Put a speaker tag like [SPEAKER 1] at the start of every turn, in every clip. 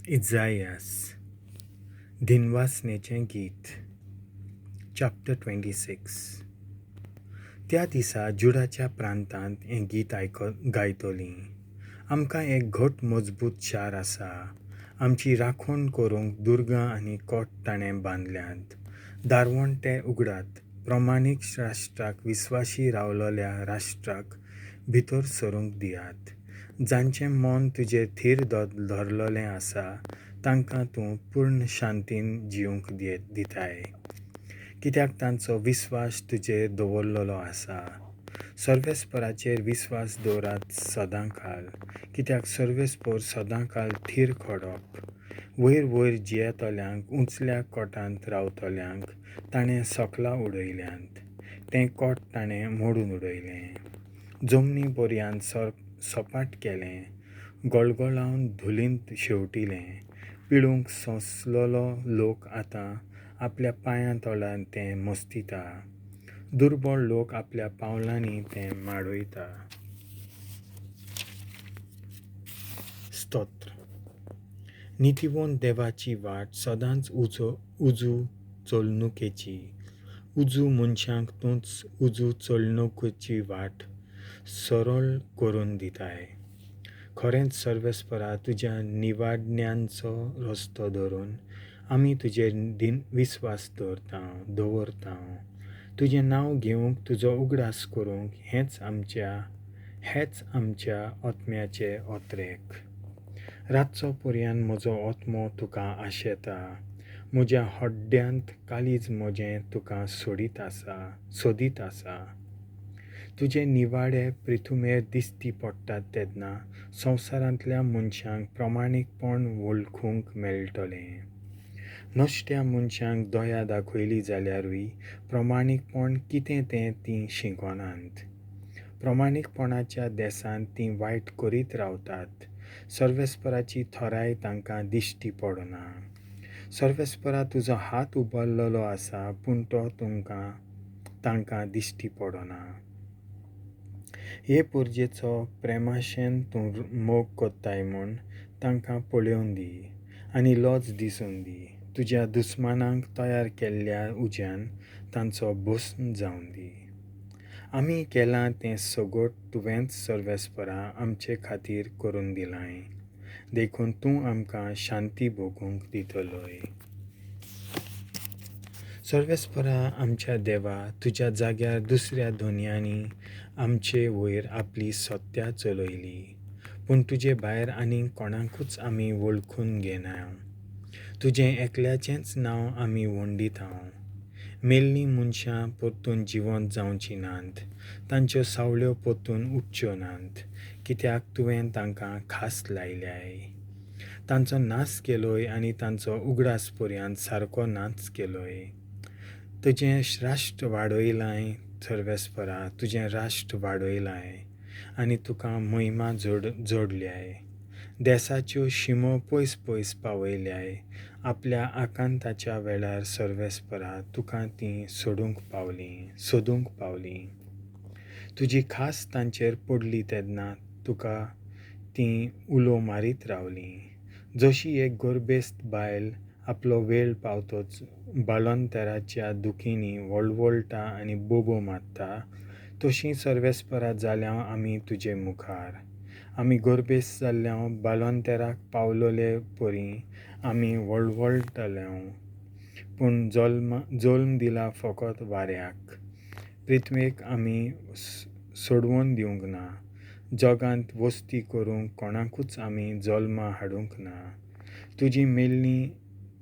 [SPEAKER 1] इजायास दिनवासनेचें गीत चॅप्टर 26. त्या दिसा जुडाच्या प्रांतांत हें गीत गायतलीं. आमकां एक घट मजबूत शार आसा. आमची राखण करूंक दुर्गां आनी कोट ताणें बांदल्यांत. दारवंटे उगडात, प्रमाणीक राष्ट्राक, विस्वाशी रावलेल्या राष्ट्राक भितर सरूंक दियात. जांचें मन तुजेर थीर धरलेलें आसा तांकां तूं पूर्ण शांतीन जिवंक दिताय, कित्याक तांचो विस्वास तुजेर दवरलेलो आसा. सर्वेस्पराचेर विस्वास दवरात सदांकाल, कित्याक सर्वेस्पर सदांकाल थीर खडप. वयर वयर जियेतल्यांक, उंचल्या कोटांत रावतल्यांक ताणें सकला उडयल्यांत. तें कोट ताणें मोडून उडयलें, जमनी पर्यान सपाट केलें, गोळगोळावन धुलींत शेंवटिलें. पिळूंक सोंसलेलो लोक आतां आपल्या पांयां तळां तें मस्तिता, दुर्बळ लोक आपल्या पावलांनी तें माडयता. स्तोत्र. नितीवंत देवाची वाट सदांच उजू चलणुकेची. उजू मनशांक तूंच उजू चलणुकेची वाट सरळ करून दिताय. खरेंच सर्वेस्परा, तुज्या निवाडण्यांचो रस्तो धरून आमी तुजेर विस्वास दवरता. तुजें नांव घेवंक, तुजो उगडास करूंक हेच आमच्या आत्म्याचे ओत्रेक. रातचो पर्यान म्हजो आत्मो तुका आशेता. म्हज्या हड्ड्यांत काळीज म्हजें तुका सोदीत आसा. तुजे निवाडे पृथुमेर दिश्टी पडटात तेन्ना संवसारांतल्या मनशांक प्रमाणीकपण वळखूंक मेळटलें. नश्ट्या मनशांक दया दाखयली जाल्यारूय प्रमाणीकपण कितें तें तीं शिकनात. प्रमाणीकपणाच्या देसांत तीं वायट करीत रावतात. सर्वेस्पराची थराय तांकां दिश्टी पडना. सर्वेस्परा, तुजो हात उबारलेलो आसा, पूण तो तांकां दिश्टी पडना. हे परजेचो प्रेमाशेन तूं मोग कोत्ताय म्हूण तांकां पळोवन दी आनी लज दिसून दी. तुज्या दुस्मानांक तयार केल्ल्या उज्यान तांचो भस्म जावन दी. आमी केलां तें सगट तुवेंच सर्वेस्परा आमचे खातीर करून दिलांय, देखून तूं आमकां शांती भोगूंक दितलोय. सर्वेस्परा आमच्या देवा, तुज्या जाग्यार दुसऱ्या धनयांनी आमचे वयर आपली सत्या चलयली, पूण तुजे भायर आनीक कोणाकूच आमी वळखून घेना. तुजें एकल्याचेंच नांव आमी वंडिता. मेल्लीं मनशां परतून जिवंत जावचीं नात, तांच्यो सावळ्यो परतून उठच्यो नात, कित्याक तुवें तांकां खास लायल्याय. तांचो नाश केलोय आनी तांचो उगडास पर्यंत सारको नाच केलोय. तुजें राष्ट्र वाडयलांय सर्वेस्परा, तुजें राष्ट्र वाडयलांय आनी तुका महिमा जोडल्याय. देसाच्यो शिमो पयस पयस पावयल्याय. आपल्या आकांताच्या वेळार सर्वेस्परा तुका तीं सोदूंक पावलीं. तुजी खास तांचेर पडली तेन्ना तुका तीं उलो मारीत रावलीं. जशी एक गर्भेस्त बायल आपलो वेळ पावतोच बाळंतेराच्या दुखींनी वळवळटा आनी बोबो मारता, तशी सर्वेस्परा जाल्या आमी तुजे मुखार. आमी गर्भेस्त जाल्ल्या बाळंतेराक पावलेले परी आमी वळवळटले, पूण जल्म दिला फकत वाऱ्याक. पृथ्वेक आमी सोडवून दिवंक ना. जगांत वस्ती करूंक कोणाकूच आमी जल्मा हाडूंक ना. तुजी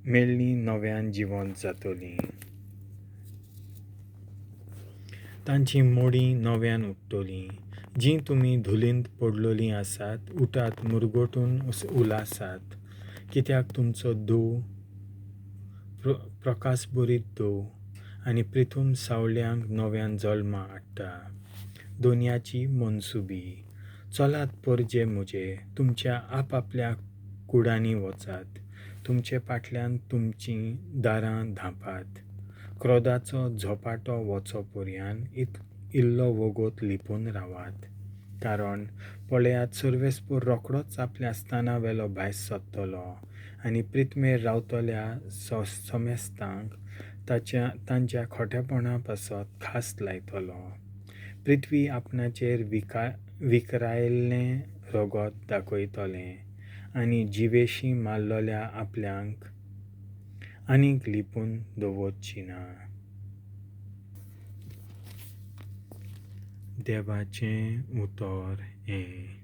[SPEAKER 1] मेल्लीं नव्यान जिवंत जातलीं, तांची मोडीं नव्यान उठ्ठलीं. जीं तुमी धुलींत पडलेलीं आसात, उठात, मुरगटून उलासात, कित्याक तुमचो दव प्रकाशभरीत दव आनी पृथूम सावळ्यांक नव्यान जल्मा हाडटा. दोनयाची मनसुबी. चलात परजे म्हजे, तुमच्या आपआपल्या कुडांनी वचात. तुमचे फाटल्यान तुमचीं दारां धांपात. क्रोधाचो झपाटो वचो पर्यान इल्लो वगत लिपून रावात. कारण पळयात, सर्वेस्पोर रोखडोच आपल्या स्थाना वेलो भायर सरतलो आनी प्रिथमेर रावतल्या समेस्तांक ताच्या तांच्या खोटेपणा पासत खास लायतलो. पृथ्वी आपणाचेर विकरायल्लें रगत दाखयतलें आनी जिवेशी मारलेल्या आपल्यांक आनीक लिपून दवरची ना. देवाचें उतर हें.